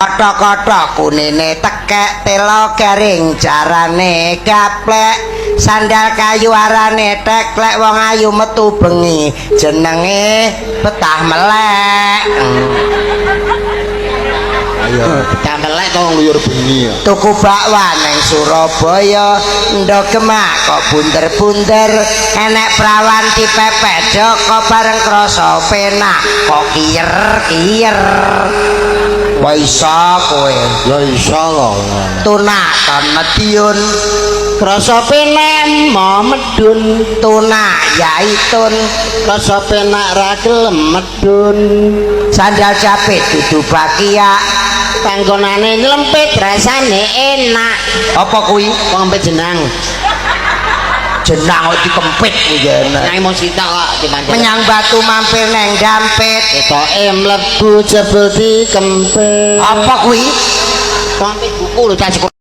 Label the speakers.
Speaker 1: Kothok-kothok kunine tekek, telo garing carane gaplek, sandal kayu arane teklek, wong ayu metu bengi jenenge betah melek.
Speaker 2: Ayo,
Speaker 3: Betah melek to ngluyur bengi ya.
Speaker 1: Tuku bakwan neng Surabaya, ndog gemak kok bunder-bunder, enek prawan dipepet joko bareng krasa penak kok kiyer-kiyer. Wah, iso kowe.
Speaker 3: Ya iso kok.
Speaker 1: Tunak ton Madiun.
Speaker 3: Krasa penak mo medun.
Speaker 1: Tunak yaitun.
Speaker 3: Krasa penak ra gelem medun.
Speaker 1: Sandal japit dudu bakia.
Speaker 3: Panggonane nylempit rasane enak.
Speaker 1: Apa kuwi?
Speaker 3: Wong kempit jenang.
Speaker 1: Jenang kok dikempit kuwi ya enak.
Speaker 3: Nang mung sitok kok dipancen.
Speaker 1: Menyang Batu mampir neng Dampit.
Speaker 3: Ketoke mlebu jebul dikempit.
Speaker 1: Apa kuwi?
Speaker 3: Kempit buku lho, cah.